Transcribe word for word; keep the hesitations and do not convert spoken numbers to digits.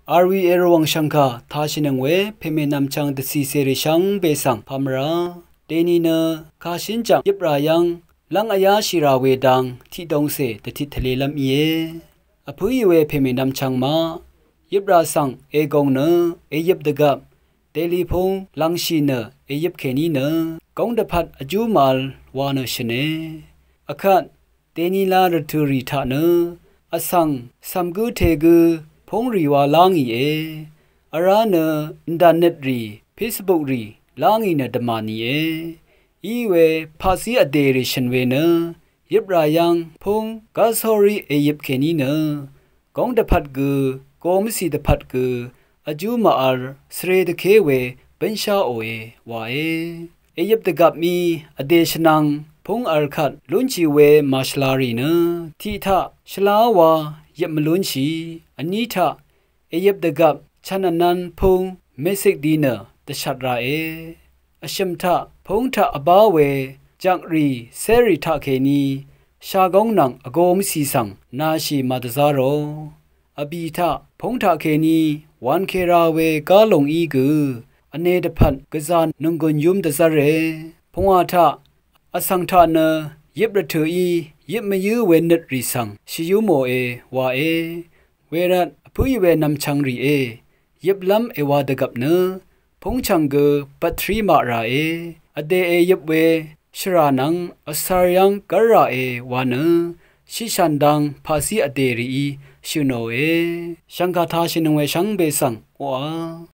Arwi erwàng shv̀ngkà tashìnøng we pèmè nvmchvng dvcìcèrì shvngbe svng pamvra dèni nø kashǿn jv̀ng yøprà yv́ng lv́ng vyáshì rà we dang tiqdongcè dvtit tvlelv́m íe. Vpǿì we pèmè nvmchvng maq yøprà svng ègòng nø èyøp dvgvp dèlì púng lv̄ngshì nø èyøp kèní nø góng dvpvt vjú màvl wa nø shø̀ne. Vkvt dènila rvtø̀rì taq nø vsvng cv̀m gǿ te gǿ púngrì wa lá ngìe. Vrá nø ndà nøtrì, Facebook rì lá ngì nø dvmà nìe. Í we paqzí vdèrì shø̀n we nø yøprà yv́ng púng gv́sórí èyøp kèní nø góng dvpvt gø, gomvcì dvpvt gø vjú màvl svre dvké we bǿnsháòe wae. Èyøp dvgvp mì vdè shvnvng púng vl kvt lúnshì we màshvla rì nø tiq taq shvlaá wa yøp mvlúnshì, vní taq èyøp dvgvp chv̀n vnv̄n púng mèsik di nø dvshvt ràe. Vshø̀m taq púng taq vbá we jvkrì cérì taqkèní shagóng nvng vgō mvcì svng nàshì màdvzá rò. Vbì taq púng taqkèní wankera we gálòngí gø vne dvpvt gvzā nònggùn yúm dvzv́re. Pungwà taq vsvng taq nø yøp rvtø̀í yøp mvyǿ we nøtrì svng shvyúmòe wae. Wervt vpǿì we nvmchvng rìé yøplv́m èwa dvgvp nø púngchv̀ng gø bvttrí maq ràe. Vdè èyøp we shvrà nvng vsvr yv́ng gv́r ràe wa nø shiqshàn dang paqzí vdè rìí shø̀nòe. Shv̀ngkà tashìnøng we shvngbe svng oqà